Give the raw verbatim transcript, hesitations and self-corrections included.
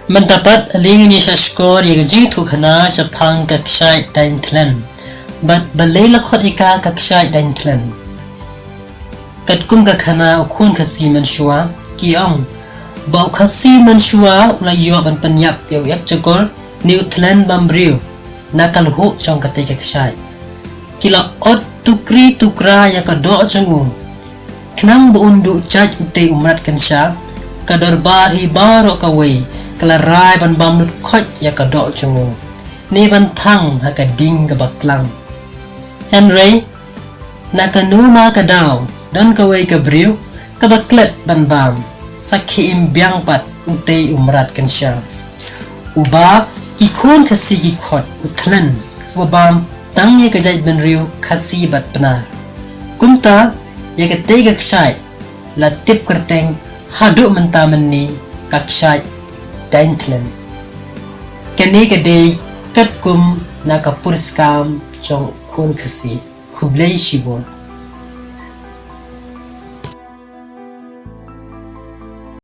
Mynta pat ale ngin ïa shah shkor ïa ka jingthoh khana shaphang ka kshaid Dainthlien bad balei la khot ïa ka ka kshaid Dainthlien. Katkum ka khana u khun Khasi mynshuwa, ki ong ba u Khasi mynshuwa u la ïoh ban pynïap ïa u Ïakjakor ne u Thlien Bambriew na ka lhuh jong katei ka kshaid. Ki la ot tukri tukra ïa ka doh jong u. Khnang ba un duh jait utei u mrad kynsha, ka dorbar hi baroh kawei ka la rai ban bam lut khoit ïa ka doh jong u, ne ban thang ha ka ding kaba klang. Hynrei na kano ma ka daw don kawei ka briew kaba klet ban bam, sa khie im biang pat utei u mrad kynsha, uba ki khun Khasi ki khot u Thlien, uba bam tang ïa ka jaitbynriew Khasi bad Pnar. Kumta ïa katei ka kshaid la tip kyrteng haduh mynta mynne ka kshaid Dainthlien. Kane ka dei katkum na ka puriskam jong u khun Khasi. Khublei shibun.